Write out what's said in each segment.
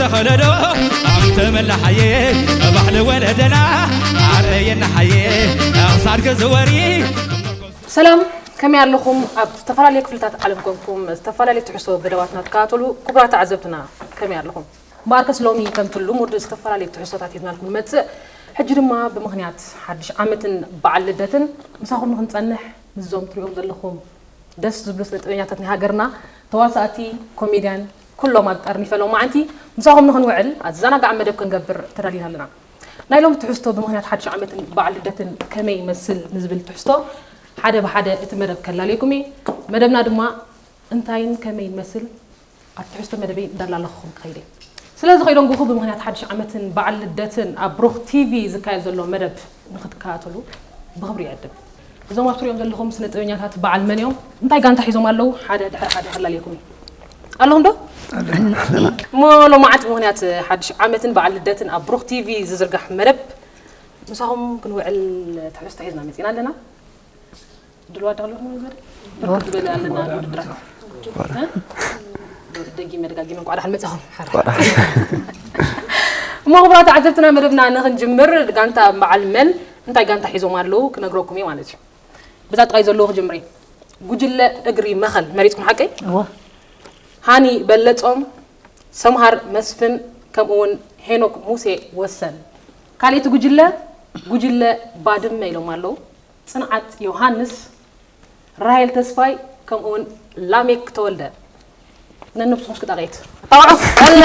ተኸለዶ ኣምተ መላሓየ ባህሊ ወለደና ኣረየና ሓየ ኣኽሳድ ክዝወሪ ሰላም፣ ከመይ ኣለኹም? ኣብ ዝተፈላለዩ ክፍልታት ዓለም ኮንኩም ዝተፈላለዩ ትሕዝቶ ገደባትና ትከታተሉ ክቡራት ተዓዘብትና ከመይ ኣለኹም? እምበኣርከስ ሎሚ ከምቲ ልሙድ ዝተፈላለዩ ትሕዝቶታት ሒዝናልኩም ንመጽእ። ሕጂ ድማ ብምኽንያት ሓድሽ ዓመትን በዓል ልደትን ምሳኹም ንኽንጸንሕ ምስዞም ትሪኦም ዘለኹም ደስ ዝብሉ ስነ ጥበበኛታት ናይ ሃገርና፣ ተዋሳእቲ፣ ኮሜድያን፣ ኩሎም ኣብ ጠርኒፈ ሎማዓንቲ ምሳኹም ንኽንውዕል ኣዘናጋዒ መደብ ክንገብር ተዳሊና ኣለና። ናይ ሎሚ ትሕዝቶ ብምኽንያት ሓድሽ ዓመትን በዓል ልደትን ከመይ ይመስል ንዝብል ትሕዝቶ ሓደ ብሓደ እቲ መደብ ከላልየኩም እየ። መደብና ድማ እንታይን ከመይን መስል ኣብ ትሕዝቶ መደበይ እንዳላለኹኹም ክኸይድ እየ። ስለዚ ከይደንጉኹ ብምኽንያት ሓድሽ ዓመትን በዓል ልደትን ኣብ ብሩኽ ቲቪ ዝካየድ ዘሎ መደብ ንኽትከታተሉ ብኽብሪ ይዕድም። እዞም ኣብ ትሪኦም ዘለኹም ስነ ጥበበኛታት በዓል መን እዮም? እንታይ ጋንታ ሒዞም ኣለዉ? ሓደ ድሕሪ ሓደ ከላልየኩም እየ። ኣለኹም ዶ? እሞ ሎማዓንቲ ብምኽንያት ሓድሽ ዓመትን በዓል ልደትን ኣብ ብሩኽ ቲቪ ዝዝርጋሕ መደብ ምሳኹም ክንውዕል ትሕዝቶ ሒዝና መፂና ኣለና። ድልዋት ዶ ኣለኹም? እወ። ብርክት ዝበለ ኣለና ውድድራት። እ? ደጊመ ደጋጊመ እንኳዕ ደሓን መጻኹም። ሓራ። እሞ ክቡራት ተዓዘብትና መደብና ንኽንጅምር ጋንታ በዓል መን እንታይ ጋንታ ሒዞም ኣለዉ ክነግረኩም እየ ማለት እዩ። በዛ ጥራይ ዘለዉ ክጅምር እየ። ጉጅለ እግሪ መኸል መሪጽኩም ሓቀይ? እወ። ሃኒ በለጾም፣ ሰምሃር መስፍን ከምኡ እውን ሄኖክ ሙሴ ወሰን። ካልኣይቲ ጉጅለ፣ ጉጅለ ባድመ ኢሎም ኣለዉ። ጽንዓት ዮሃንስ፣ ራሄል ተስፋይ፣ ከምኡውን ላሜክ ተወልደ። ነንብስኹም እስኪ ጣቕዒት። ኣጣቕዑ። ኣላ።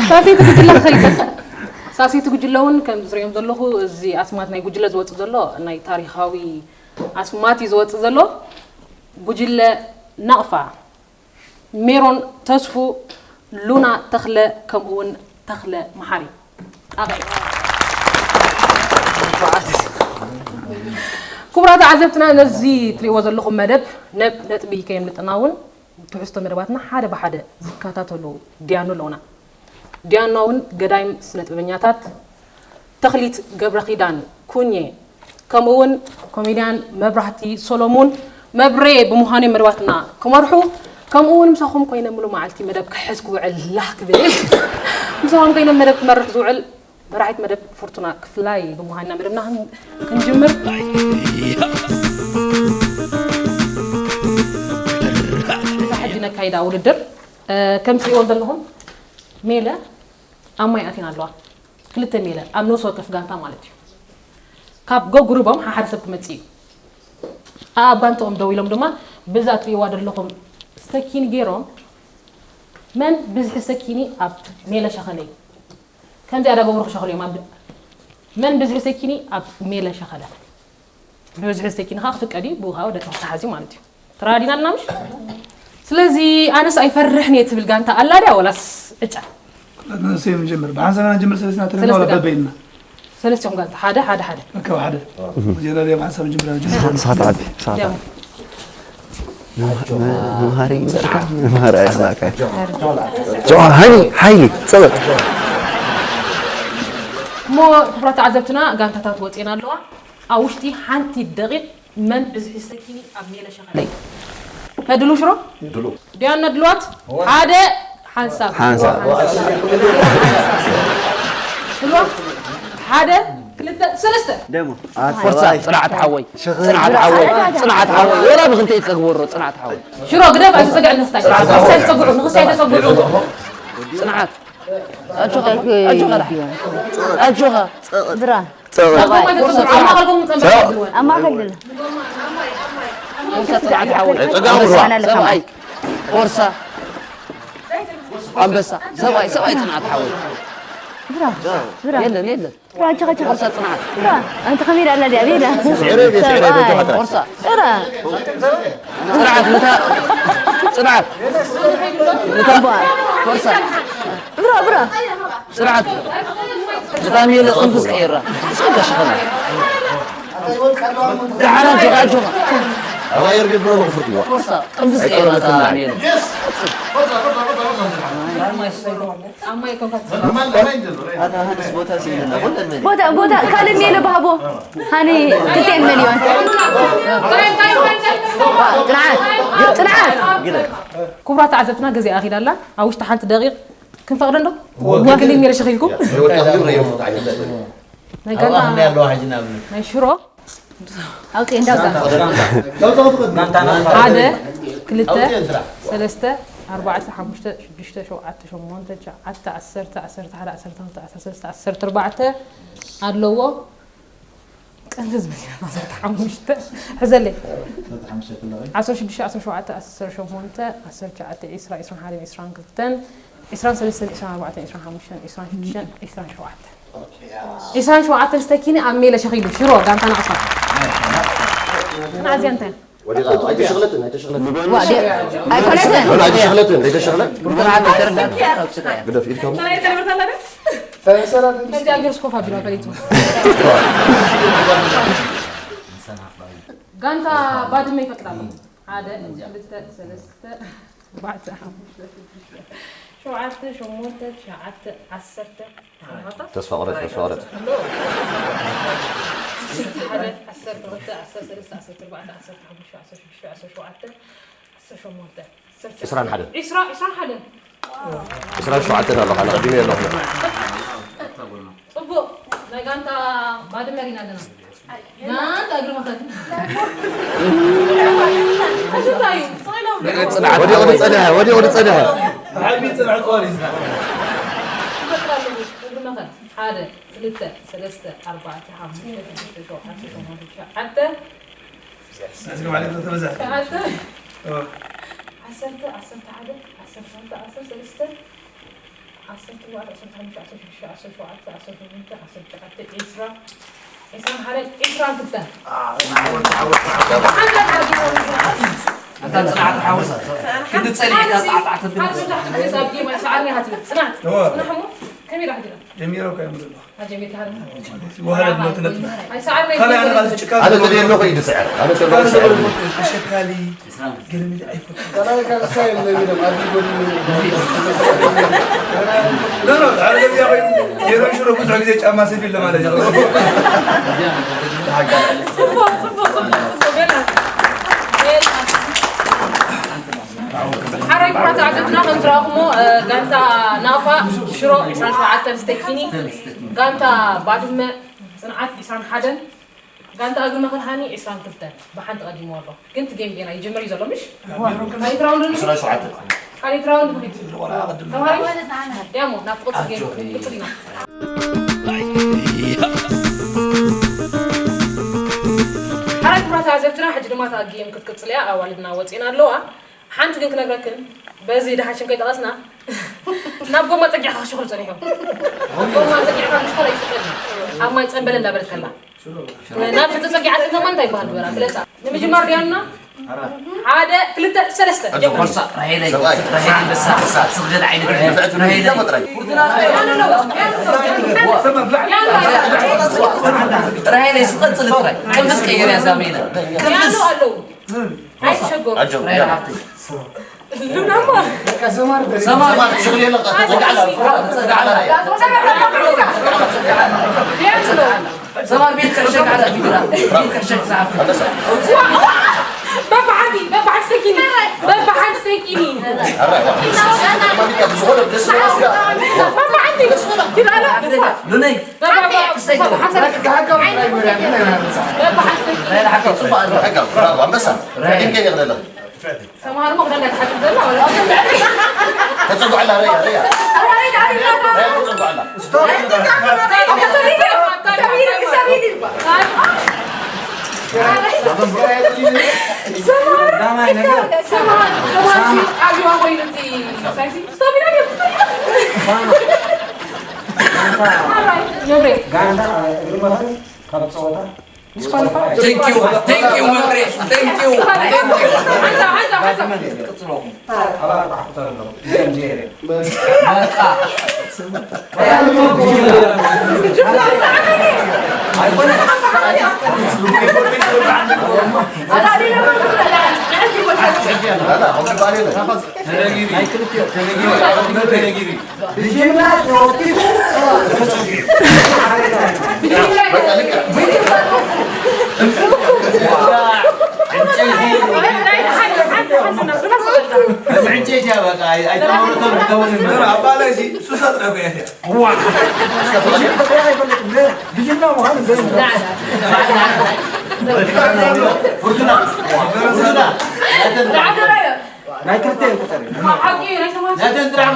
ሳሲቲ ጉጅለ ክኸይድ። ሳሲቲ ጉጅለ እውን ከም ዝርእዮም ዘለኹ፣ እዚ ኣስማት ናይ ጉጅለ ዝወጽእ ዘሎ፣ ናይ ታሪኻዊ ኣስማት እዩ ዝወጽእ ዘሎ። ጉጅለ ናቕፋ። ሜሮን ተስፉ፣ ሉና ተኽለ፣ ከምኡ እውን ተኽለ መሓሪ። ጣቕዒ። ክቡራት ተዓዘብትና፣ ነዚ ትሪእዎ ዘለኹም መደብ ነብ-፣ ነጥቢ ከየምልጠና እውን ትሕዝቶ መደባትና ሓደ ብሓደ ዝከታተሉ ዲያኑ ኣለውና። ዲያኑ እውን ገዳይም ስነ ጥበበኛታት ተኽሊት ገብረኺዳን ኩኜ፣ ከምኡ እውን ኮሜድያን መብራህቲ ሶሎሙን መብሬ ብምዃን እዮም መደባትና ክመርሑ። ከምኡ እውን ምሳኹም ኮይነ ሙሉ መዓልቲ መደብ ክሕዝ ክውዕል ላህ ክብል። ምሳኹም ኮይነ መደብ ክመርሕ ዝውዕል መራሒት መደብ ፍርቱና ክፍላይ ብምዃንና መደብና ክን-፣ ክንጅምር። እዛ ሕጂ ነካይዳ ውድድር፣ እ፣ ከም ትሪእዎ ዘለኹም ሜለ ኣብ ማይ ኣቲና ኣለዋ። ክልተ ሜለ ኣብ ነፍሲ ወከፍ ጋንታ ማለት እዩ። ካብ ገጉርቦም ሓሓደ ሰብ ክመጽእ እዩ። ኣብ ጋንትኦም ደው ኢሎም ድማ ብዛ እትሪእዋ ዘለኹም ስተኪኒ ገይሮም መን ብዝሒ ስተኪኒ ኣብ ሜለ ሸኸለ እዩ። ከምዚኣ ዳገብሩ ክሸኽሉ እዮም። ኣብ መን ብዝሒ ስተኪኒ ኣብ ሜለ ሸኸለ። ብዝሒ ስተኪኒ ኸዓ ክፍቀድ እዩ፣ ብኡ ኸዓ ወደ ታሕቲ ተሓዝዩ ማለት እዩ። ተረዳዲና ኣለና ምሽ? ስለዚ ኣነስ ኣይፈርሕን እየ ትብል ጋንታ ኣላ ድያ ወላስ ዕጫ? ንሱ እዩ ንጀምር። ብሓንሳብ ኢና ንጀምር፣ ሰለስትና ተለና ሰለስተ ወላ ጋንታ። በበይንና? ሰለስቲኦም ጋንታ፣ ሓደ፣ ሓደ፣ ሓደ። እከብ ሓደ። መጀመርያ ብሓንሳብ ንጀምር፣ ንጀምር። ሰዓት ዓቢ፣ ሰዓት ደሞ። ዓቢ። መምሃሪ ይበልካ፣ መምሃሪ ኣይኽላካ። ጆ፣ ሃኒ፣ ሓይሊ፣ ጸበል። እሞ ክቡራት ተዓዘብትና፣ ጋንታታት ወጺኤን ኣለዋ። ኣብ ውሽጢ ሓንቲ ደቂቕ መን ብዝሒ ሰኪኒ ኣብ ሜለ ሸኸለ? ከድሉ ሽሮ? ድሉ። ዲያና ድልዋት? ሓደ ሓንሳብ። ሓንሳብ። ድልዋት? ሓደ፣ ክልተ፣ ሰለስተ። ደሞ። ፎርሳ፣ ጽንዓት ሓወይ። ጽንዓት ሓወይ። ጽንዓት ሓወይ። ወላ ብኽልተ ይጸግበሮ፣ ጽንዓት ሓወይ። ሽሮ ግደፍ፣ ኣይተጸግዕ ንኽስታይ። ንኽስታይ ተጸግዑ፣ ንኽስታይ ተጸግዑ። ጽንዓት። ኣጆኻ፣ ኣጆኻ፣ ኣጆኻ። ብራ። ጸወት። ኣብ ማእከል ድለ። ጸጋም ሩባ። ኣና ለካ ሰብኣይ። ፎርሳ። ኣንበሳ። ሰብኣይ፣ ሰብኣይ ጽንዓት ሓወይ። ብራ፣ ብራ። የለን፣ የለን። ብራ፣ ኣጆኻ፣ ኣጆኻ። ፎርሳ ጽንዓት። ብራ፣ ኣንተ ከመይ ኢላ ኣላ ድያ? ቤላ። ስዕረ፣ ቤት ስዕረ፣ ቤት ሰብኣይ። ፎርሳ። ብራ። ጽንዓት፣ ምታ-፣ ጽንዓት። ምታ-፣ እምቧ። ፎርሳ። ብራ፣ ብራ። ጽንዓት። ብጣዕሚ እየ ቅንፍዝ ቀይራ። ጽጋ ሸኸና። ደሓን ኣጆኻ፣ ኣጆኻ። ኣባየር ግብረ መኽፍርትዋ። ፎርሳ። ቅንፍዝ ቀይራ። ኣታ ኣማይ ኮንካት። ኣታ ሃንስ ቦታ ሲልና፣ ወላ መን? ቦታ፣ ቦታ፣ ካልእ ሜለ ባህቦ። ሃኒ፣ ክልቴን መሊዮን። ጽንዓት። ጽንዓት! ክቡራት ተዓዘብትና፣ ግዜ ኣኺላ ኣላ። ኣብ ውሽጢ ሓንቲ ደቂቕ ክንፈቕዶ እንዶ? ወኪል ኢሜል ሸኺልኩም? ናይ ወዲ ኣኽሊል ረዮም እንታይ ዓይነት? ናይ ኣብ ጋንታ ኣኽሊ ኣለዋ ሕጂ ንኣብነት። ናይ ሽሮ? ኣውጽእ እንዳውዛ። ሓደ፣ ክልተ፣ ሰለስተ፣ ኣርባዕተ፣ ሓሙሽተ፣ ሽዱሽተ፣ ሸውዓተ፣ ሸሞንተ፣ ትሽዓተ፣ ዓሰርተ፣ ዓሰርተ ሓደ፣ ዓሰርተ ክልተ፣ ዓሰርተ ሰለስተ፣ ዓሰርተ ኣርባዕተ ኣለዎ። ቀንዲ ዝመሲላ ዓሰርተ ሓሙሽተ። ሕዘለይ። ዓሰርተ ሽዱሽተ፣ ዓሰርተ ሸውዓተ፣ ዓሰርተ ሸሞንተ፣ ዓሰርተ ትሽዓተ፣ ዒስራ፣ ዒስራን ሓደን፣ ዒስራን ክልተን፣ ዒስራን ሰለስተን፣ ዒስራን ኣርባዕተን፣ ዒስራን ሓሙሽተን፣ ዒስራን ሽዱሽተን፣ ዒስራን ሸውዓተን። ዒስራን ሸውዓተን ስተኪኒ ኣብ ሜለ ሸኺሉ። ሽሮ፣ ጋንታ ናቕፋ። ጽንዓት እዚኣ እንታይ? ወዲቓ፣ ኣይተሸኽለትን፣ ኣይተሸኽለትን። ኣይኮነትን። ኣይተሸኽለትን፣ ኣይተሸኽለት። ግደፍ ኢድካ። ሰላም፣ ሰላም። ነዚኣ ገይሩስ ኮፍ ኣቢሉ ፈሊጡ። ጋንታ ባድመ ይፈቅድ ኣሎ። ሓደ፣ ክልተ፣ ሰለስተ፣ ኣርባዕተ፣ ሓሙሽተ፣ ሽዱሽተ፣ ሸውዓተ፣ ሸሞንተ፣ ትሽዓተ፣ ዓሰርተ። ተስፋ ቁረጽ፣ ተስፋ ቁረጽ። ዓሰርተ ሓደ፣ ዓሰርተ ክልተ፣ ዓሰርተ ሰለስተ፣ ዓሰርተ ኣርባዕተ፣ ዓሰርተ ሓሙሽተ፣ ዓሰርተ ሽዱሽተ፣ ዓሰርተ ሸውዓተ፣ ዓሰርተ ሸሞንተ፣ ዒስራን ሓደን። ዒስራ፣ ዒስራን ሓደን። ዒስራን ሸውዓተን ኣለኻ፣ ንቕድሚት ኣለኹ። ጽቡቕ፣ ናይ ጋንታ ባድመ ሪና ኣለና። ጋንታ እግሪ መኸት። ኣሽታዩ፣ ጽዒኖም። ጽንዓት። ወዲቑ ዝጸንሐ፣ ወዲቑ ዝጸንሐ። ብሓይሊ ጽንዓት ጸዋር እዩ። እግሪ መኸት። ሓደ፣ ክልተ፣ ሰለስተ፣ ኣርባዕተ፣ ሓሙሽተ፣ ሽዱሽተ፣ ሸውዓተ፣ ሸሞንተ፣ ትሽዓተ፣ ኣዝዩ ማለት ነው፣ ተበዛሕ። ሸውዓተ፣ ኦ። ዓሰርተ፣ ዓሰርተ ሓደ፣ ዓሰርተ ክልተ፣ ዓሰርተ ሰለስተ፣ ዓሰርተ ኣርባዕተ፣ ዓሰርተ ሓሙሽተ፣ ዓሰርተ ሽዱሽተ፣ ዓሰርተ ሸውዓተ፣ ዓሰርተ ሸሞንተ፣ ዓሰርተ ትሽዓተ፣ ዒስራ፣ ዒስራን ሓደን፣ ዒስራን ክልተን። ዓወት፣ ዓወት፣ ዓወት። ኣታ ጽንዓት ሓወስ። ክንዲ ጸኒሕካ ጻዕጻዕ ተብል። ሓደ ብዙሕ ትግዜ ኣብ ጌም ኣይሰዓርኒ ኢኻ ትብል። ጽናት፣ እወ። ጽናሕ እሞ ከመይ ኢኻ ሕጂ? ጀሚረ እኮ እዮም ዘለዉ። ኣጀሚርካ ሃርም። ወሃለ ብሎ ትነጥብ። ኣይሰዓርኒ ካልኣይ ኣነ ቃል ትጭካ ኣነ ተደልዮ ከይዱ ስዕር። ኣነ ተደልዮ ስዕር። ተሸካሊ። ገርሚ ኣይፈቱ። ካልኣይ ካልሳይ የለን ኢሎም፣ ኣዲ ጎድኒ። ኖ፣ ኖ፣ ሓደ ገዛ ኮይኑ ጌሮን ሽሮ ብዙሕ ግዜ ጫማ ሰፊ ኣሎ ማለት እዩ። ጽቡቕ፣ ጽቡቕ፣ ጽቡቕ፣ ጽቡቕ፣ ገና። ሓራይ ኩራ ተዓዘብትና ከም ዝረኣኹሞ፣ እ፣ ጋንታ ናቕፋ ሽሮ ዒስራን ሸውዓተን ስቴኪኒ፣ ጋንታ ባድመ ጽንዓት ዒስራን ሓደን፣ ጋንታ እግሪ መኸልሃኒ ዒስራን ክልተን ብሓንቲ ቀዲምዎ ኣሎ። ግን እቲ ጌም ጌና ይጅምር እዩ ዘሎ፣ ምሽ? ካልኣይቲ ራውንድ ንኺድ። ዒስራን ሸውዓተን። ካልኣይቲ ራውንድ ንኺድ። ተምሃራይ? ያሞ፣ ናብ ቅጽል ጌም ክንቅጽል ኢና። ሓራይ ኩራ ተዓዘብትና፣ ሕጂ ድማ እታ ጌም ክትቅጽል እያ። ኣዋልድና ወጺኤን ኣለዋ። ሓንቲ ግን ክነግረክን፣ በዚ ደሓን ሽም ከይጠቐስና፣ ናብ ጎማ ጸጊዕካ ክሽኹል ጸኒሑ። ጎማ ጸጊዕካ ክሽኹል ኣይፍቀድን። ኣብ ማይ ጸንበለ እንዳበለት ከላ። ናብ ተጸጊዓት ከማ እንታይ ይበሃል? ግበራ፣ ግለጻ። ንምጅማር ድያና? ሓደ፣ ክልተ፣ ሰለስተ። ጀምር። ራሄለይ፣ ሰብኣይ። ራሄለይ፣ በሳ፣ በሳ፣ ስግደድ ዓይነት ራሄለይ። ራሄለይ፣ ስቐጽል ጥራይ። ቅንፍዝ ቀይር እያ ዛሜና። ቅንፍዝ። ያሉ ኣለዉ። ኣይትሸገሩ። ኣጆ፣ ራሄል ሓፍተይ። ሉናማ። ሰማር፣ ሽግር የለም፣ ተጸጋዕላ፣ ተጸጋዕላ። ሰማር ቤት ከርሸግ ዓላ ትግራ። ቤት ከርሸግ ሰዓት። በብሓንቲ፣ በብሓንቲ ሰኪኒ። በብሓንቲ ሰኪኒ። በብሓንቲ። ሉነይ። በብሓንቲ ሰኪኒ። ራሄል ሓፍተይ ጽቡቕ ኣሎ። ሕጋዊ፣ ብራቮ፣ ኣንበሳ። ፈቂድከ ይቕለለ። ሰምሃር እሞ ክዳን እንዳትሓጽብ ዘላ ወላ ተጸጉዕ ኣላ፣ ርያ፣ ርያ። ርያ ተጸጉዕ ኣላ። ጋንታ እግሪ መኸል ካብ ጸወታ Thank you, thank you መምሬ፣ thank you, thank you። በቃ፣ ኣይ-፣ ኣይተመረቶም ክኸውን እምበር። ኣባላይ ሲ-፣ ሱሳ ጥራይ እያ። ዋ። ብጅምላ ምዃኑ ዘ-፣ ፍርቱና፣ ፍርቱና፣ ናተን ጥራሕ፣ ናይ ክልተ ቁፅሪ። ናተን ጥራሕ።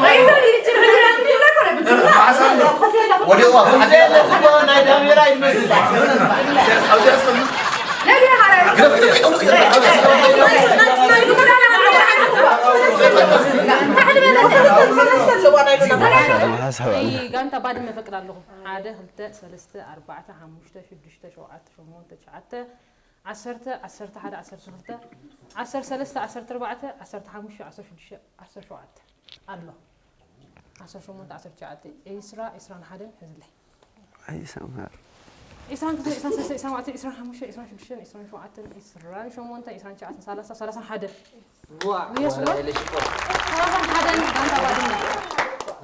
ወዲቑዋ፣ ሓደ የለን፣ ናይ ዳሜራ ይመስል። ሓሳብ ኣለ። ናይ ጋንታ ባድመ ፈቅድ ኣለኹ። ሓደ፣ ክልተ፣ ሰለስተ፣ ኣርባዕተ፣ ሓሙሽተ፣ ሽዱሽተ፣ ሸውዓተ፣ ሸሞንተ፣ ትሽዓተ፣ ዓሰርተ፣ ዓሰርተ ሓደ፣ ዓሰርተ ክልተ፣ ዓሰርተ ሰለስተ፣ ዓሰርተ ኣርባዕተ፣ ዓሰርተ ሓሙሽተ፣ ዓሰርተ ሽዱሽተ፣ ዓሰርተ ሸውዓተ ኣሎ። ዓሰርተ ሸሞንተ፣ ዓሰርተ ትሽዓተ፣ ዒስራ፣ ዒስራን ሓደን ሕዝለይ። ኣይ ሰምሃር። ዒስራን ክልተን፣ ዒስራን ሰለስተን፣ ዒስራን ኣርባዕተን፣ ዒስራን ሓሙሽተን፣ ዒስራን ሽዱሽተን፣ ዒስራን ሸውዓተን፣ ዒስራን ሸሞንተን፣ ዒስራን ትሽዓተን፣ ሰላሳ፣ ሰላሳን ሓደን። ዋ፣ የስዋ። ወላሂ ለሽኮር። ሰላሳን ሓደን ጋንታ ባድመ።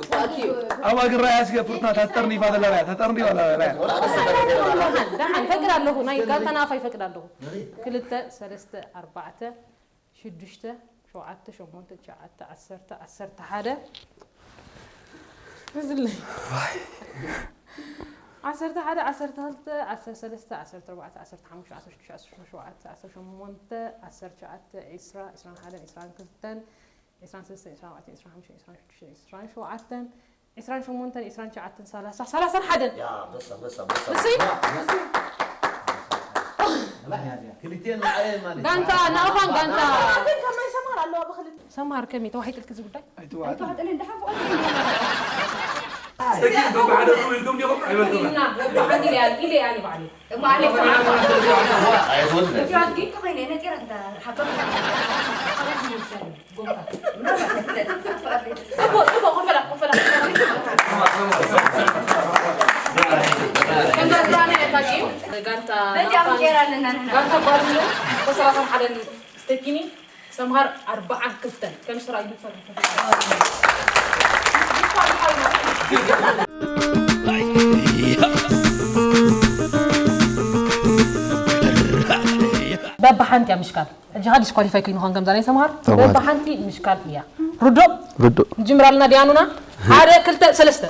ግባእኪ እዩ። ኣብ ኣግራ ያስገ ፍርታ ተጠርኒፋ ዘላ ራያ፣ ተጠርኒፋ ዘላ ራያ። ደሓን፣ ደሓን፣ ይፈቅድ ኣለኹ፣ ናይ ጋንታ ናፋ ይፈቅድ ኣለኹ። ክልተ፣ ሰለስተ፣ ኣርባዕተ፣ ሽዱሽተ፣ ሸውዓተ፣ ሸሞንተ፣ ትሽዓተ፣ ዓሰርተ፣ ዓሰርተ ሓደ። እዝለይ። ዓሰርተ ሓደ፣ ዓሰርተ ክልተ፣ ዓሰርተ ሰለስተ፣ ዓሰርተ ኣርባዕተ፣ ዓሰርተ ሓሙሽተ፣ ዓሰርተ ሽዱሽተ፣ ዓሰርተ ሸውዓተ፣ ዓሰርተ ሸሞንተ፣ ዓሰርተ ትሽዓተ፣ ዒስራ፣ ዒስራን ሓደን፣ ዒስራን ክልተን፣ ዒስራን ሰለስተን፣ ዒስራን ኣርባዕተን፣ ዒስራን ሓሙሽተን፣ ዒስራን ሽዱሽተን፣ ዒስራን ሸውዓተን፣ ዒስራን ሸሞንተን፣ ዒስራን ትሽዓተን፣ ሰላሳ፣ ሰላሳን ሓደን። ያ፣ በሳ፣ በሳ፣ በሳ። እሺ። ክልቲኤን ንዓየ ማለት። ጋንታ ናፋን ጋንታ። ግን ከመይ ሰማር ኣለዋ ብክልተ። ሰማር ከመይ ተዋሒጥልኪ እዚ ጉዳይ? ኣይተዋሕጥን። ኣይተዋሕጥን፣ ደሓን ፍቕሪ። እስኪ በብሓደ ደው ኢልኩም ዲኹም? ኣይበልኩምን። ኢና፣ በብሓደ ኢለ እያ፣ ኢለ እያ፣ እኔ ባዕለይ። እሞ ኣሌክስ፣ ኣይትወስድን። እቲዋት ግን ተኾይነ፣ ነጢረ እንተ ሓቶም። ጽቡቕ፣ ጽቡቕ፣ ኮፈላ፣ ኮፈላ። ከምዛ ዝረኣና እያ እታ ጌም፣ ጋንታ በዚኣ ናፋን፣ ጌራ ኣለና ንሕና። ጋንታ ባድመ፣ ሰላሳን ሓደን ስቴኪኒ፣ ሰምሃር ኣርባዓን ክልተን። ከም ስራ ይፈርድ። በብሓንቲ እያ ምሽካል። ሕጂ ኸኣ ዲስኳሊፋይ ኮይኑ ኾን ከምዛ ናይ ሰምሃር ተዋህዶ። በብሓንቲ ምሽካል እያ። ርዱእ? ርዱእ። ንጅምር ኣለና ዲያኑና። ሓደ፣ ክልተ፣ ሰለስተ።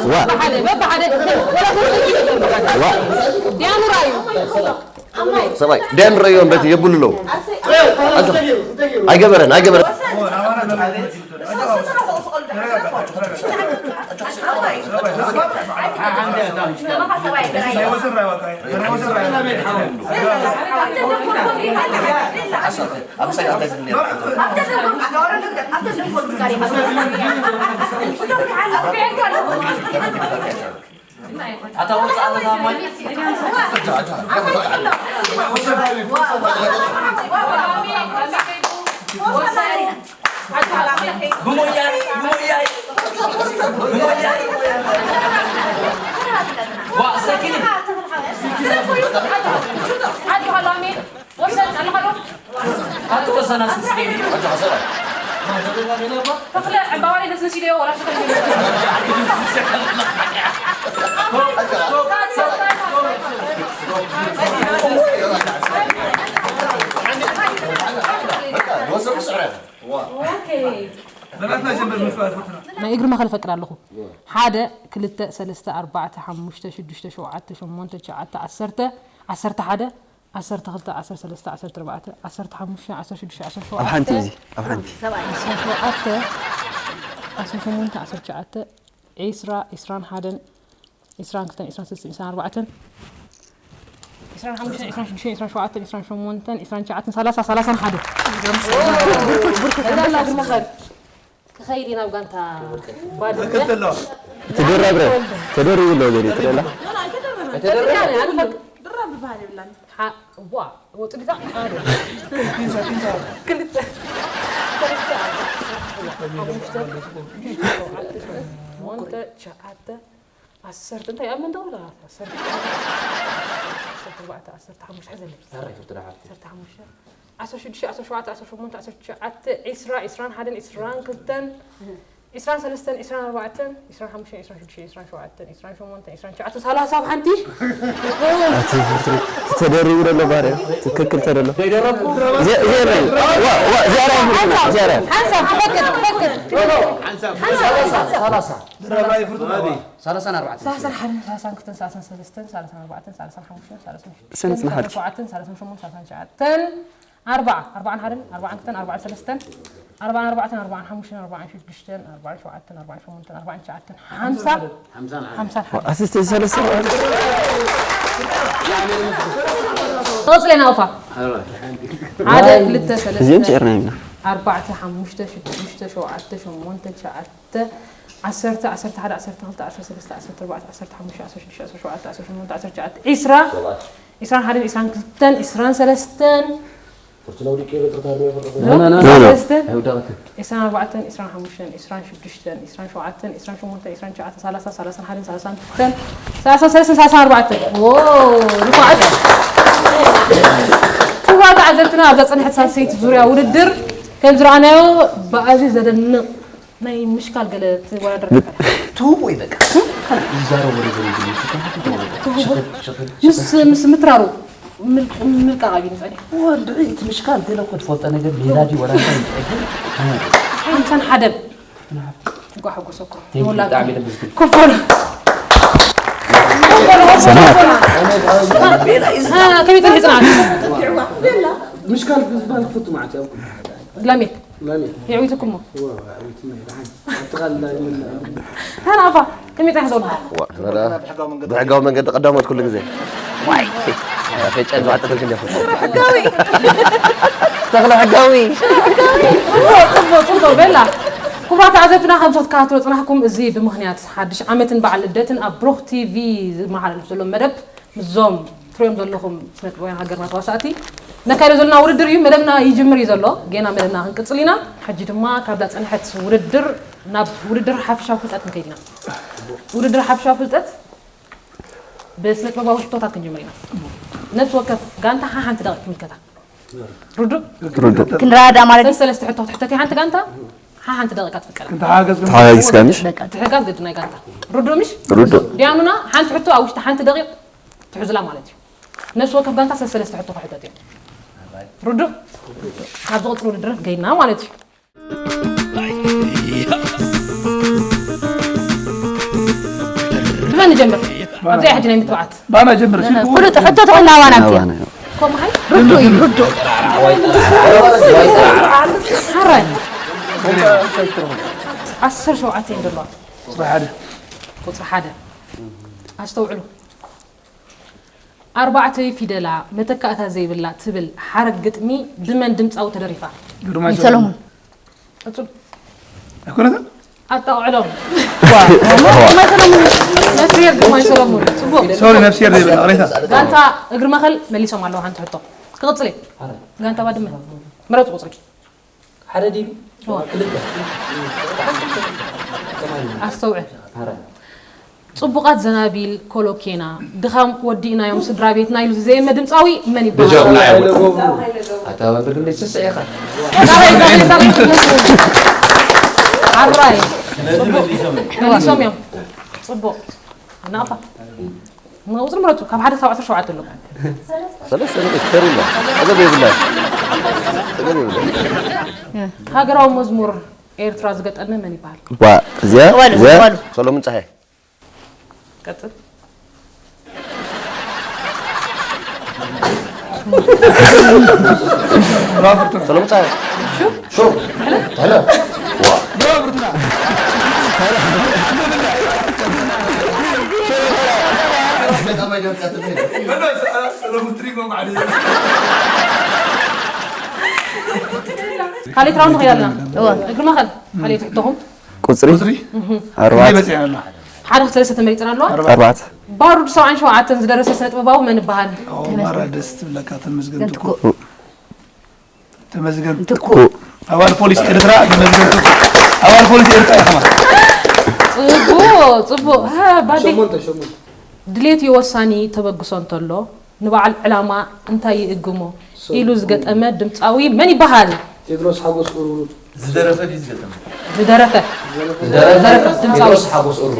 ዋ። በብሓደ፣ በብሓደ። ወላ ሰለስተ ጊዜ በብሓደ። ዋ። ዲያኑ ራእዩ። ሰብኣይ፣ ዲያኑ ራእዩ በቲ የብሉ ኣለዉ። ኣይገበረን፣ ኣይገበረን። ኣታ ወጻእ ኣለኻ ማይ። ብሞያይ፣ ብሞያይ። ዋ፣ ሰኪኒ። ወሰን ኣለኻ ዶ? ኣቶ ወሰን ኣስስኪ። ተኽለ ዕምባባይ ነስንስ ኢለዮ፣ ወላ ሽኮር ኢለዮ። ኦኬ። ናይ እግሪ መኸል እፈቅድ ኣለኹ። ሓደ፣ ክልተ፣ ሰለስተ፣ ኣርባዕተ፣ ሓሙሽተ፣ ሽዱሽተ፣ ሸውዓተ፣ ሸሞንተ፣ ትሽዓተ፣ ዓሰርተ፣ ዓሰርተ ሓደ፣ ዓሰርተ ክልተ፣ ዓሰርተ ሰለስተ፣ ዓሰርተ ኣርባዕተ፣ ዓሰርተ ሓሙሽተ፣ ዓሰርተ ሽዱሽተ፣ ዓሰርተ ሸውዓተ፣ ኣብ ሓንቲ እዚ፣ ኣብ ሓንቲ። ዓሰርተ ሸውዓተ፣ ዓሰርተ ሸሞንተ፣ ዓሰርተ ትሽዓተ፣ ዒስራ፣ ዒስራን ሓደን፣ ዒስራን ክልተን፣ ዒስራን ሰለስተን፣ ዒስራን ኣርባዕተን፣ ዒስራን ሓሙሽተን፣ ዒስራን ሽዱሽተን፣ ዒስራን ሸውዓተን፣ ዒስራን ሸሞንተን፣ ዒስራን ትሽዓተን፣ ሰላሳ፣ ሰላሳን ሓደን። ብርኩት፣ ብርኩት፣ እንዳላ ግርማ ኸል። ክኸይድ ኢና ኣብ ጋንታ ባድመ። ትድረብረ፣ ተደሪቡ ኣሎ ገሊኡ ትደላ። ኣይተደረበን። ድራብ ዝበሃል የብላን። ሓ-፣ ዋ፣ ወጥሪታ ሓደ። ክልተ። ሰለስተ። ሓሙሽተ። ሸውዓተ። ሸሞንተ። ትሽዓተ። ዓሰርተ። እንታይ ኣብ መንደቕ ወላ? ዓሰርተ። ዓሰርተ ኣርባዕተ፣ ዓሰርተ ሓሙሽተ፣ ሓዘለይ። ዓሰርተ ሓሙሽተ። ዓሰርተ ሽዱሽተ፣ ዓሰርተ ሸውዓተ፣ ዓሰርተ ሸሞንተ፣ ዓሰርተ ትሽዓተ፣ ዒስራ፣ ዒስራን ሓደን፣ ዒስራን ክልተን፣ ዕስራን ሰለስተን፣ ዕስራን ኣርባዕተን፣ ዕስራን ሓሙሽተን፣ ዕስራን ሽዱሽተን፣ ዕስራን ሸውዓተን፣ ዕስራን ሸሞንተን፣ ዕስራን ትሽዓተን፣ ሰላሳ ኣብ ሓንቲ። ተደሪቡ ዘሎ ባህሪ ትክክል ተደሎ። እዚኣ እዚኣ እዚኣ እዚኣ እዚኣ ሓንሳብ ክፈቅድ ክፈቅድ ሰላሳን ኣርባዕተን። ሰላሳን ሓደን፣ ሰላሳን ክልተን፣ ሰላሳን ሰለስተን፣ ሰላሳን ኣርባዕተን፣ ሰላሳን ሓሙሽተን፣ ሰላሳን ሽዱሽተን፣ ሰለስተ መሓድ። ሰላሳን ሸውዓተን፣ ሰላሳን ሸሞንተን፣ ሰላሳን ትሽዓተን፣ ኣርባዓ፣ ኣርባዓን ሓደን፣ ኣርባዓን ክልተን፣ ኣርባዓን ሰለስተን፣ ኣርባዓን ኣርባዕተን፣ ኣርባዓን ሓሙሽተን፣ ኣርባዓን ሽዱሽተን፣ ኣርባዓን ሸውዓተን፣ ኣርባዓን ሸሞንተን፣ ኣርባዓን ትሽዓተን፣ ሓምሳ፣ ሓምሳን ሓደን። ኣስስተ ሰለስተ ቀጽለ ናውፋ። ሓደ፣ ክልተ፣ ሰለስተ፣ እዚኦም ጭርና ኢና። ኣርባዕተ፣ ሓሙሽተ፣ ሽዱሽተ፣ ሸውዓተ፣ ሸሞንተ፣ ትሽዓተ፣ ዓሰርተ፣ ዓሰርተ ሓደ፣ ዓሰርተ ክልተ፣ ዓሰርተ ሰለስተ፣ ዓሰርተ ኣርባዕተ፣ ዓሰርተ ሓሙሽተ፣ ዓሰርተ ሽዱሽተ፣ ዓሰርተ ሸውዓተ፣ ዓሰርተ ሸሞንተ፣ ዓሰርተ ትሽዓተ፣ ዕስራ፣ ዕስራን ሓደን፣ ዕስራን ክልተን፣ ዕስራን ሰለስተን፣ ሰለስተን፣ ዕስራን ኣርባዕተን፣ ዕስራን ሓሙሽተን፣ ዕስራን ሽዱሽተን፣ ዕስራን ሸውዓተን፣ ዕስራን ሸሞንተን፣ ዕስራን ትሽዓተን፣ ሰላሳን፣ ሰላሳን ሓደን፣ ሰላሳን ክልተን፣ ሰላሳን ሰለስተን፣ ሰላሳን ኣርባዕተን። ዎ፣ ንፉዓት። ክቡራት ተዓዘብትና፣ ኣብዛ ጸንሐት ሳልሰይቲ ዙርያ ውድድር ከም ዝረኣናዮ ብኣዝዩ ዘደንቕ ናይ ምሽካል ገለ ትወዳደር ነበር። ትህቦ እዩ በቃ። ይዛረቡ ነገር የብሉን። ሽቕል ሽቕል ምስ ምስ ምትራሩ ምል- ምልቃቕ ኣብዩኒ ጸኒሑ። ወንድዒ እቲ ምሽካል ገለ እኮ ትፈልጦ ነገር ሜላ ድዩ ወላ እንታይ እዩ ግን ሓምሳን ሓደን እንኳ ሓጎሰኩም። Thank you፣ ብጣዕሚ ደስ ዝብል። ኮፎና ከመይ ጸኒሑ ጽንዓት? ምሽካል ዝበሃል ክፍቱ ማለት እዩ። ላሜክ ላሜ የዕዊትኩሞ ወ ኣዊትና ይልዓን ኣጥቓላ ይምና ተናፋ ከመይ ጸኒሑ ዘሎ ብሕጋዊ መንገዲ ቀዳሞት ኩሉ ግዜ ዋይ ፈጨን ባዕጠተልክ እንዲኹ ተኽለ ሕጋዊ ጽቡቕ ጽቡቕ ቤላ ክቡራት ተዓዘብትና ከም ትከታተሉ ጽናሕኩም እዚ ብምኽንያት ሓድሽ ዓመትን በዓል ልደትን ኣብ ብሩኽ ቲቪ ዝመሓላለፍ ዘሎ መደብ ምስዞም ትሪኦም ዘለኹም ስነጥበባውያን ሃገርና ተዋሳእቲ ነካይዶ ዘለና ውድድር እዩ። መደብና ይጅምር እዩ ዘሎ። ጌና መደብና ክንቅጽል ኢና። ሕጂ ድማ ካብዛ ጸንሐት ውድድር ናብ ውድድር ሓፈሻዊ ፍልጠት ንከይድ ኢና። ውድድር ሓፈሻዊ ፍልጠት ብስነጥበባዊ ሕቶታት ክንጅምር ኢና። ነፍሲ ወከፍ ጋንታ ሓሓንቲ ደቂቕ ክምልከታ። ርዱእ? ርዱእ። ክንረዳዳ ማለት እዩ። ሰለስተ ሕቶ ክትሕተት እያ ሓንቲ ጋንታ ሓሓንቲ ደቂቃ ትፍቀዳ። ተሓጋገዝ ተሓጋጊዝካ ምሽ? በቃ ትሕጋዝ ግድና ጋንታ። ርዱእ ምሽ? ርዱእ። ዲያኑና ሓንቲ ሕቶ ኣብ ውሽጢ ሓንቲ ደቂቕ ትሕዝላ ማለት እዩ። ነፍሲ ወከፍ ጋንታ ሰለስተ ሕቶ ክሕተት እዩ። ርዱእ? ኣብ ዝቕጽል ውድድር ገይና ማለት እዩ። ብመን ንጀምር? ኣብዚኣ ሕጂ ናይ ምትብዓት። ባና ጀምር። ፍሉጥ ሕቶ ተኾይና ኣባና ኣብዚኣ። ኮምሃይ ርዱእ እዩ ርዱእ። ሓራይ ዓሰርተ ሸውዓተ እየን ዘለዋ። ቁፅሪ ሓደ ቁፅሪ ሓደ ኣስተውዕሉ። ኣርባዕተ ፊደላ መተካእታ ዘይብላ ትብል ሓረግ ግጥሚ ብመን ድምፃዊ ተደሪፋ? ግርማይ ሰሎሙን ቀፅሉ። ኣይኮነትን? ኣጣቕዕሎም። ነፍስሄር ግርማይ ሰሎሙን። ፅቡቅ። ሶሪ ነፍስሄር ዘይብላ ቅሬታ። ጋንታ እግሪ መኸል መሊሶም ኣለዉ ሓንቲ ሕቶ። ክቕፅል እየ። ጋንታ ባድመ ምረፁ ቁፅሪ። ሓደ ድዩ እዋ። ክልተ ኣስተውዕል። ሓራ ጽቡቓት ዘናቢል ኮሎኬና ድኻም ወዲእናዮም ስድራ ቤትና ኢሉ ዝዘየመ ድምጻዊ መን ይበሃል? ደጃኹም ናይ ሓይለ ዓወት ገብሩ ኣታ መምህር ክንደይ ስስዕ ኢኻ ዛሬ ዛሬ ዛሬ ዓራይ መሊሶም እዮም። ጽቡቕ ናቕፋ ንቑጽሪ ምረጹ ካብ ሓደ ክሳብ ዓሰርተ ሸውዓተ ኣሎ። ሰለስተ ነጥቢ ተሪላ ጸገብ የብላ ጸገብ የብላ ሃገራዊ መዝሙር ኤርትራ ዝገጠመ መን ይበሃል? ዋ እዚኣ ወሉ እዚኣ ወሉ ሰሎምን ጸሓይ ቀጽል። ሰሎምን ጸሓይ ካልኣይቲ ራውንድ ኸይዳልና እግሪ መኸል ካልኣይቲ ሕቶኹም ቁፅሪ ቁፅሪ ኣርባዕተ በፂሐ ኣሎ ሓደ ክልተ ሰለስተ ተመሪፅና ኣለዋ። ኣርባዕተ ባሩድ ሰብዓን ሸውዓተን ዝደረሰ ስነ ጥበባዊ መን ይበሃል? ማራ ደስ ትብለካ ተመስገን ትኩ ተመስገን ትኩ ኣባል ፖሊስ ኤርትራ ተመስገን ትኩ ኣባል ፖሊስ ኤርትራ ኢኻ ማለት ጽቡቕ ጽቡቕ። ሃ፣ ባዴ ድሌት እዩ ወሳኒ ተበግሶ እንተሎ ንበዓል ዕላማ እንታይ ይእግሞ ኢሉ ዝገጠመ ድምፃዊ መን ይበሃል? ቴድሮስ ሓጎስ ቁሩሩት ዝደረፈ ድዩ ዝገጠመ? ዝደረፈ። ዝደረፈ ድምፃዊ። ቴድሮስ ሓጎስ ኡሩ።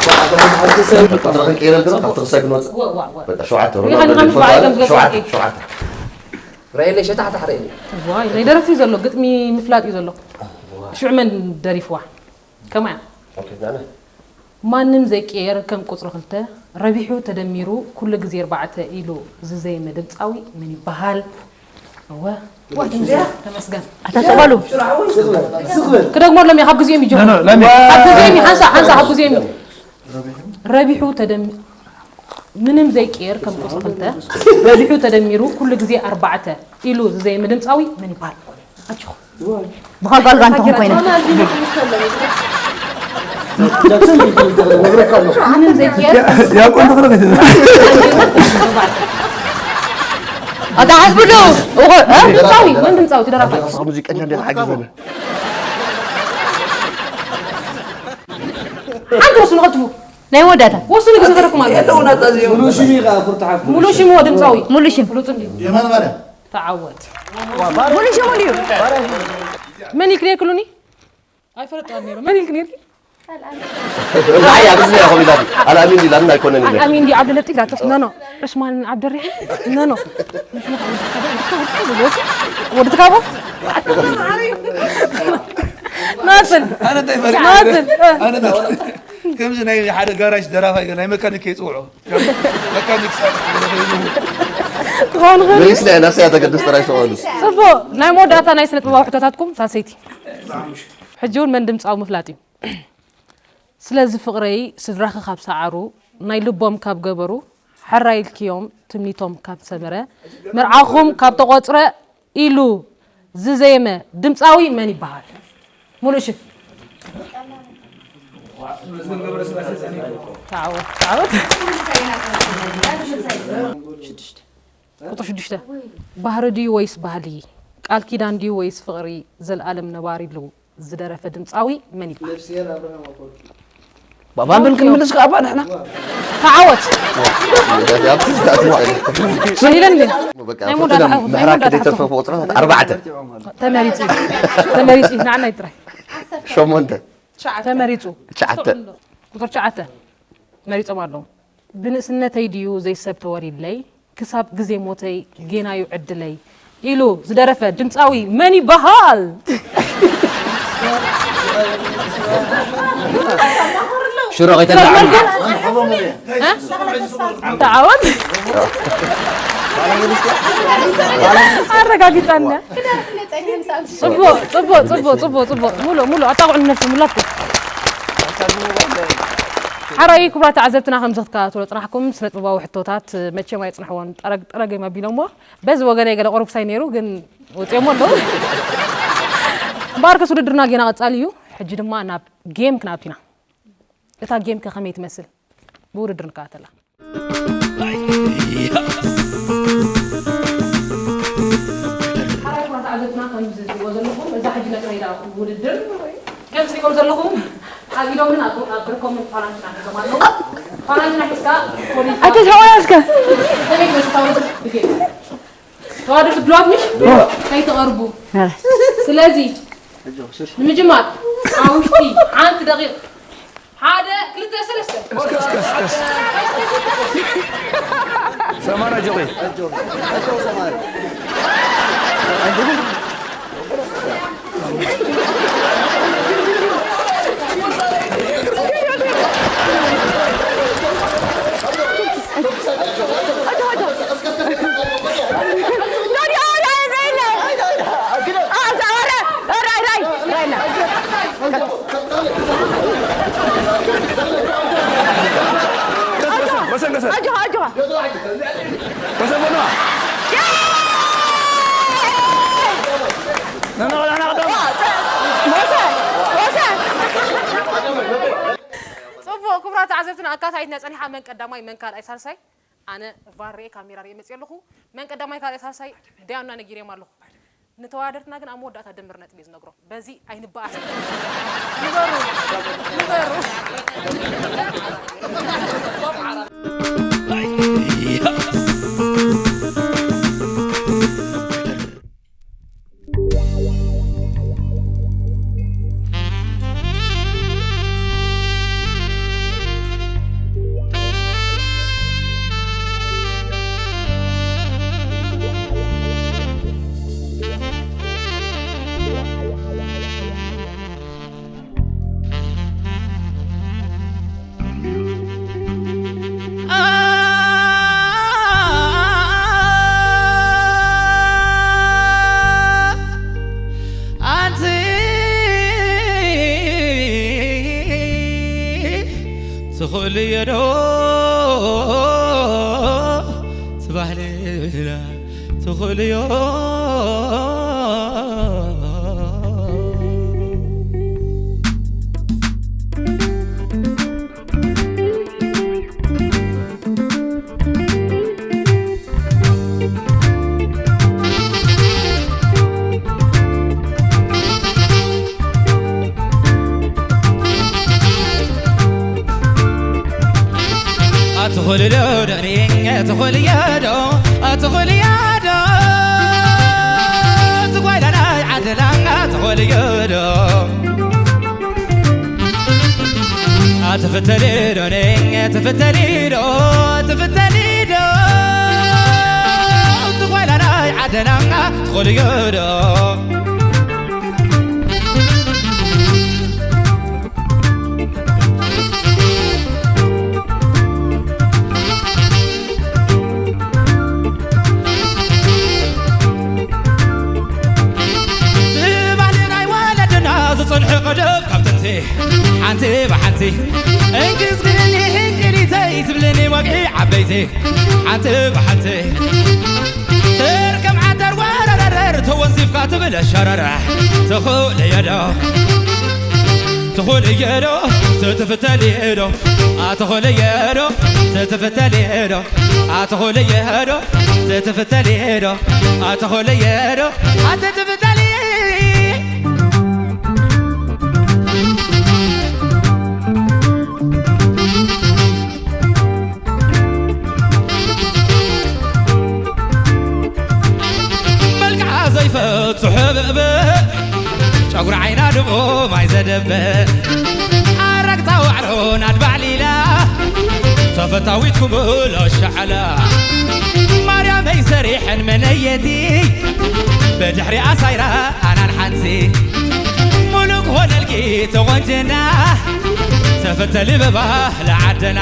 ቁፅሪ ክንቅይረልክ ዶ? ካብ ተኽሳይ ክንወፅእ? ወ- ወ- ወ- በቃ ሸውዓተ ሪኢኻ ሮናልዶ ዲፎ ሪኢኻ ኣሎ። ከም ዝገዛእከ። ሸውዓተ፣ ሸውዓተ። ርኣየለይ፣ ሸታሕታሕ ርኣየለይ። ዋይ፣ ናይ ደረፊ ዘሎ፣ ግጥሚ ምፍላጥ እዩ ዘሎ። ሽዑ መን ደሪፍዋ? ከማያ። ኦኬ፣ ናና። ማንም ዘይቀየር ከም ቁጽሪ ክልተ፣ ረቢሑ ተደሚሩ ኩሉ ግዜ ኣርባዕተ ኢሉ ዝዘየመ ድምጻዊ መን ይበሃል? እወ፣ ዋይ፣ ተመስገን፣ ተመስገን። ኣታ ሰባሉ። ክደግመሎም እየ፣ ካብ ግዜኦም ይጀምሩ። ኖ፣ ኖ፣ ላሚ። ካብ ግዜኦም እዩ፣ ሓንሳእ፣ ሓንሳእ ካብ ግዜኦም እዩ። ረቢሑ ተደሚ-፣ ምንም ዘይቀየር ከም ቁጽሪ ክልተ፣ ረቢሑ ተደሚሩ ኩሉ ግዜ ኣርባዕተ ኢሉ ዝዘየመ ድምጻዊ መን ይበሃል? ኣጆኹ። ብኻልጋልጋ እንተኹም ኮይነ። ምንም ዘይቀየር። ያቆን ተኽለ ከይተ- ኣታ ሓስብሉ። እኹ፣ እ? ድምጻዊ፣ መን ድምጻዊ? ተደራፋይ። ሙዚቀኛ እንዴት ሓግዘና? ሓንቲ ወስኑ፣ ቀልጥፉ። ናይ መወዳእታ። ወስኑ፣ ግዜ ተረኩም ኣሎ። የለውና፣ ታዚዮ። ሙሉ ሽሙ ኢኻ፣ ፍርቱ ሓፍቱ። ሙሉ ሽሙ ድምጻዊ። ሙሉ ሽም። ፍሉጥ እንድዩ። የማነ ማርያም። ተዓወት። ሙሉ ሽሙ ድዩ? መን ኢልክ ነይርክሉኒ? ኣይፈለጥካን ነይሩ። መን ኢልክ ነይርኪ? ንዓይ ኣብ እዝኒ ኢኹም ኢላትኒ። ኣልኣሚን ኢላትኒ ኣይኮነን ኢለ። ኣልኣሚን ድዩ ዓብደለጢፍ ኢላቶ? ኖ፣ ኖ። ዑስማን ዓብደርሒም? ኖ፣ ኖ። ወዲ ትካቦ? ናጽል። ኣነ እንታይ ፈሪሐ? ናጽል። ኣነ እንታይ ፈሪሐ? ከምዚ ናይ ሓደ ጋራጅ ደራፋይ ገለ ናይ መካኒክ ከይጽውዖ። መካኒክ ሳብ ገለ ከይሉ። ክኸውን ይኽእል እዩ። መሊስና ኢና፣ ንሳ እያ ተገድስ ጥራይ ሰቐሉ። ጽቡቕ። ናይ መወዳእታ ናይ ስነ ጥበባዊ ሕቶታትኩም ሳልሰይቲ። ሕጂ እውን መን ድምጻዊ ምፍላጥ እዩ። ስለዚ ፍቕረይ ስድራኺ ካብ ሰዓሩ፣ ናይ ልቦም ካብ ገበሩ፣ ሕራይ ኢልክዮም ትምኒቶም ካብ ሰመረ፣ መርዓኹም ካብ ተቖጽረ ኢሉ ዝዘየመ ድምጻዊ መን ይበሃል? ሙሉእ ሽም። ተዓወት፣ ተዓወት። ሽዱሽተ። ቁፅሪ ሽዱሽተ። ባህሪ ድዩ ወይስ ባህሊ? ቃል ኪዳን ድዩ ወይስ ፍቕሪ? ዘልኣለም ነባሪ ኢሉ ዝደረፈ ድምፃዊ መን ይበሃል? ነፍስሄር ኣብርሃም ኣፈወርቂ። ባባንዶን ክንምልስ ከኣ ንሕና። ተዓወት። ኣብቲ ዝኣቱ ጸኒሑ። መን ኢለን ግን? በቃ፣ ናይ መወዳእታ ፍትና ሓውት፣ ናይ ምሕራቅ መወዳእታ ከይተርፈ ሓውት። ቁጽርታት ኣርባዕተ። ተመሪጹ። ተመሪጹ። ንዓና ይጥራይ። ሸሞንተ። ተመሪጹ። ትሽዓተ። ቁጽሪ ትሽዓተ። መሪጾም ኣለዉ። ብንእስነተይ ድዩ ዘይሰብ ተወሪድለይ፣ ክሳብ ግዜ ሞተይ ጌናዩ ዕድለይ ኢሉ ዝደረፈ ድምጻዊ መን ይበሃል? ሽሮ ከይተላዓሉ። እ? ተዓወት። ኣረጋጊጻና። ጽቡቕ፣ ጽቡቕ፣ ጽቡቕ፣ ጽቡቕ፣ ጽቡቕ። ሙሉእ፣ ሙሉእ ኣጣቕዑ ንነብሲ ሙላትኩም። ሓራይ ክቡራት ተዓዘብትና፣ ከምዚ ክትከታተሉ ጽናሕኩም ስነ ጥበባዊ ሕቶታት መቸም ኣይጽንሕዎን፣ ጠረግ ጠረግ እዮም ኣቢሎምዎ። በዚ ወገነይ ገለ ቁሩብ ክሳይ ነይሩ፣ ግን ወጺኦሞ ኣለዉ። እምበኣርከስ ውድድርና ጌና ቀጻሊ እዩ። ሕጂ ድማ ናብ ጌም ክንኣቱ ኢና። እታ ጌም ከ ከመይ ትመስል? ብውድድር ንከታተላ። ሓራይ ክቡራት ተዓዘብትና፣ ከም ዝሪእዎ ዘለኹም፣ እዛ ሕጂ ነካይዳ ውድድር፣ ከም ትሪእዎም ዘለኹም፣ ኣብ ኢዶምን ኣብ፣ ኣብ ብርኮምን ኳራንቲና ሒዞም ኣለዉ። ኳራንቲና ሒዝካ፣ ፖሊስ ኣይተስሕቑና እስከ። ከመይ ትመስል እታ ውድድር? ብጌም። ተዋደድቲ ድሉዋት ምሽ? ከይትቐርቡ። ኧረ። ስለዚ፣ ንምጅማር፣ ኣብ ውሽጢ ሓንቲ ደቂቕ ሓደ፣ ክልተ፣ ሰለስተ። እስከ፣ እስከ፣ እስከ፣ እስከ። ሰማር ኣጆኺ። ቀስ፣ ቀስ፣ ቀስ። ኣጆኻ፣ ኣጆኻ። ቀስ፣ ቀስ፣ ቀስ። ና፣ ና፣ ና፣ ና፣ ና። ሞሳ፣ ሞሳ። ጽቡቕ፣ ክቡራት ተዓዘብትና፣ ኣካታዒትና ጸኒሓ፣ መን ቀዳማይ፣ መን ካልኣይ፣ ሳልሳይ? ኣነ ቫር ሪኤ፣ ካሜራ ሪኤ መፅየ ኣለኹ። መን ቀዳማይ፣ ካልኣይ፣ ሳልሳይ? ዳያኑና ነጊረዮም ኣለኹ። ንተወዳደርትና ግን ኣብ መወዳእታ ድምር ነጥቢ እየ ዝነግሮም። በዚ ኣይንበኣስ። ንበሩ፣ ንበሩ። ትኽእልዮ ዶ ትባህልና ትኽእልዮ። ኣትኹልዶ ደሪኝ ኣትኹልየዶ ኣትኹልየዶ ትጓይላናይ ዓድላን ኣትኹልየዶ ኣትፍተሊዶ ነኝ ኣትፍተሊዶ ኣትፍተሊዶ ትጓይላናይ ዓድላን ኣትኹልየዶ ዝባህሊ ናይ ወለድና ዝጸንሑ ቀደም ካብ ጥንቲ ሓንቲ ብሓንቲ እንግዝግኒ ህንቅሊተይ ትብልኒ ወግዒ ዓበይቲ ሓንቲ ብሓንቲ ትርከም ዓተር ወረረረር ተወንዚፍካ ትብል ሸረረ ትኽእልየዶ ትኽእልየዶ ትትፍተልየዶ ኣትኽእልየዶ ትትፍተልየዶ ኣትኽእልየዶ ትትፍተልየዶ ኣትኽእልየዶ ኣትትፍተልየ መልክዓ ዘይፈቱ ሕብእብእ ጨጉሪ ዓይና ድቦ ማይ ዘደብእ ኣረግታ ዋዕሮ ናድባዕሊላ ተፈታዊት ክብሎ ሸዕላ ማርያመይ ሰሪሐን መነየቲ ብድሕሪ ኣሳይራ ኣናን ሓንቲ ሙሉእ ክኾነልኪ ተቖንጀና ተፈተሊ ብባህሊ ዓደና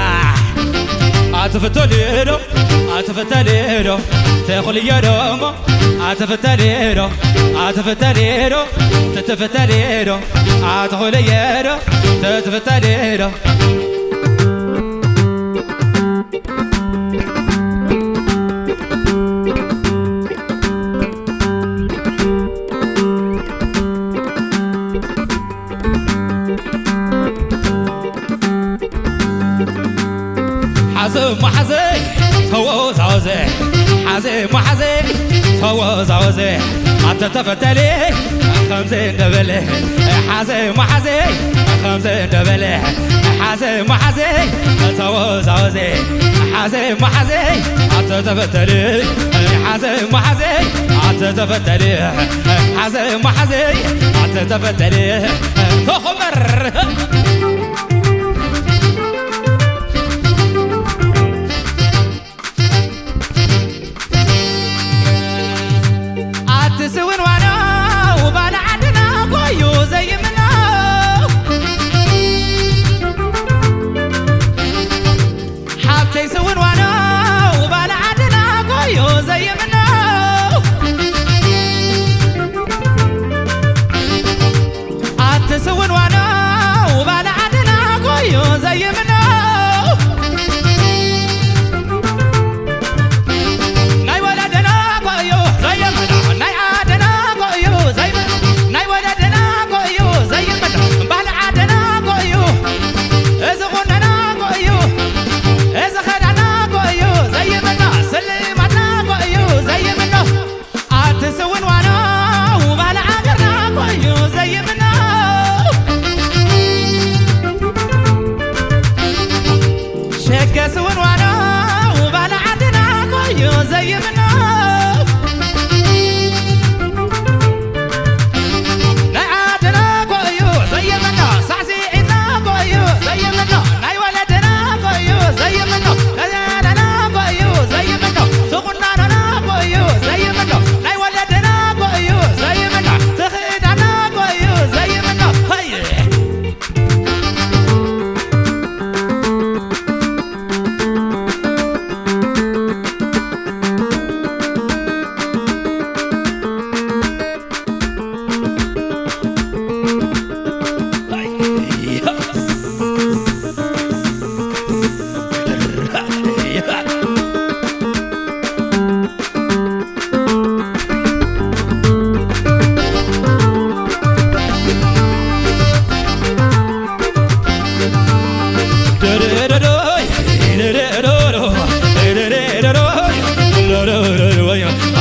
ኣትፍተልዶ ኣትፍተልዶ ተኹልየዶ እሞ ኣትፍተልዶ ኣትፍተልዶ ትትፍተልዶ ኣትኹልየዶ ትትፍተልዶ ሓዘ ማሓዘ ተወዛወዘ ሓዘ ማሓዘ ተወዛወዘ ኣተተፈተለ ከምዘ እንደበለ ሓዘ ማሓዘ ከምዘ እንደበለ ሓዘ ማሓዘ ተወዛወዘ ሓዘ ማሓዘ ኣተተፈተለ ሓዘ ማሓዘ ኣተተፈተለ ሓዘ ማሓዘ ኣተተፈተለ ተኸበር ኣቲ ስውን ዋና ውባል ዓድና ኮዩ ዘይምኖ ሓብተይ ስውን ዋና ውባል ዓድና ኮዩ ዘይምኖ ኣቲ ስውን ዋና ውባል ዓድና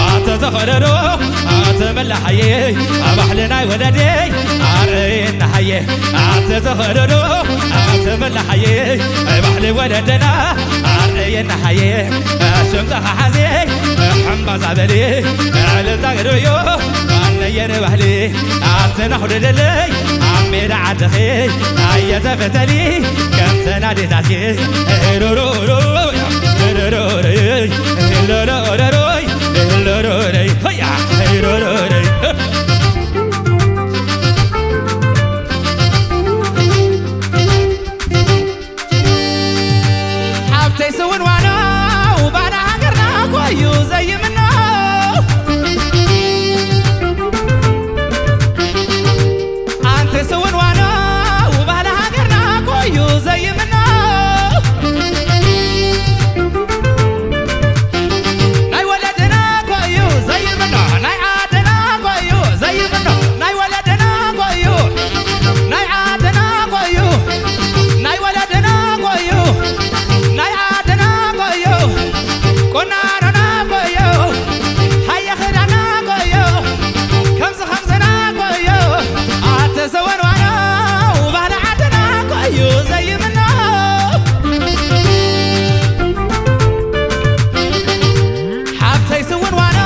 ኣተ ተኸለዶ ኣተ መላሓየ ኣባሕሊ ናይ ወለደይ ኣርእየና ሃየ ኣተ ተኸለዶ ኣተ መላሓየ ኣባሕሊ ወለደና ኣርእየና ሃየ ሽምፀኻ ሓዜ ሕምባዛ በሊ ዕልልታ ግርዮ ኣነየን ባህሊ ኣንተ ናኹደደለይ ኣብ ሜዳ ዓድኺ ኣየተፈተሊ ከምተን ኣዴታትኪ ሄሮሮሮይ ሄሮሮሮይ ሄሎሮሮይ ሄሎሮሮይ ሆያ ሄሮሮሮይ ሓብተይ ስውንዋኖ ባህሊ ሃገርና ኮዩ ዘይምኖ ኣንተ ስውንዋኖ ባህሊ ሃገርና ኮዩ ዘይምኖ ናይ ወለድና ኮዩ ዘይምኖ ናይ ዓድና ኮዩ ዘይምኖ ናይ ወለድና ኮዩ ናይ ዓድና ኮዩ ናይ ወለድና ኮዩ ናይ ዓድና ኮዩ ቁናኖና ኮዩ ሃየ ኽዳና ኮዩ ከምዚ ከምዝና ኮዩ ኣተ ዘወንዋኖ ባህሊ ዓድና ኮዩ ዘይምኖ ሓብተይ ስውንዋኖ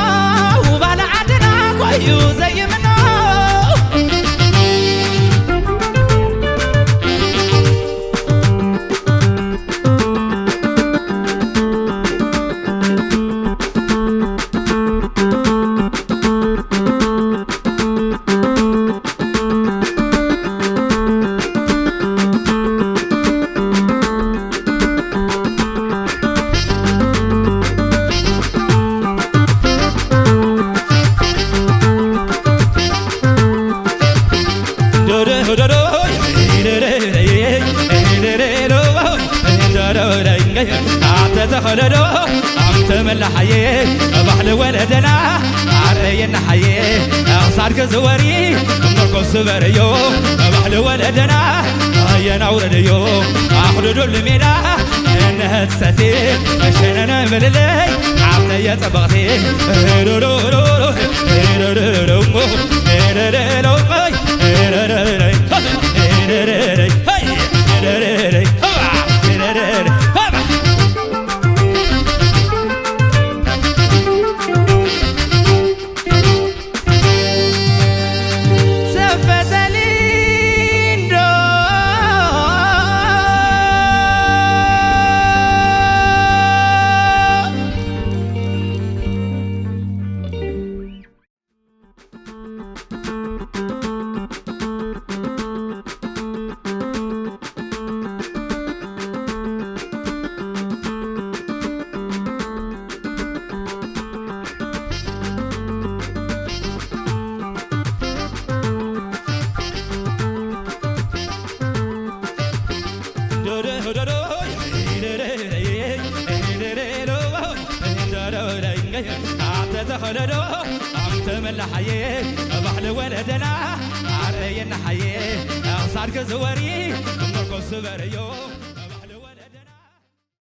ባህሊ ዓድና ኮዩ ዘይምኖ ኣተ ተኸለዶ ኣንተ መላሓየ ባህሊ ወለደና ኣረየና ሓየ ኣኽሳድከ ዝወሪ መርኮስ ዝበረዮ ባህሊ ወለደና ኣየናውረደዮ ኣኽድዶ ልሜዳ እንሀትሰቲ መሸነነ ምልለይ ሓብተየ ጸበቕቲ ሄሮሮሮሮ ሄሮሮሮሞ ሄሮሮሮሞ ሄሮሮሮይ ሄሮሮሮይ ሄሮሮሮይ ሄሮሮሮይ ሄሮሮሮይ ሆባ ሄሮሮሮይ ሆባ ኣተ ተኸለዶ ኣንተ መላሓየ ባህሊ ወለደና ኣረየና ሓየ ኣኽሳድከ ዝወሪ መርኮስ ዝበረዮ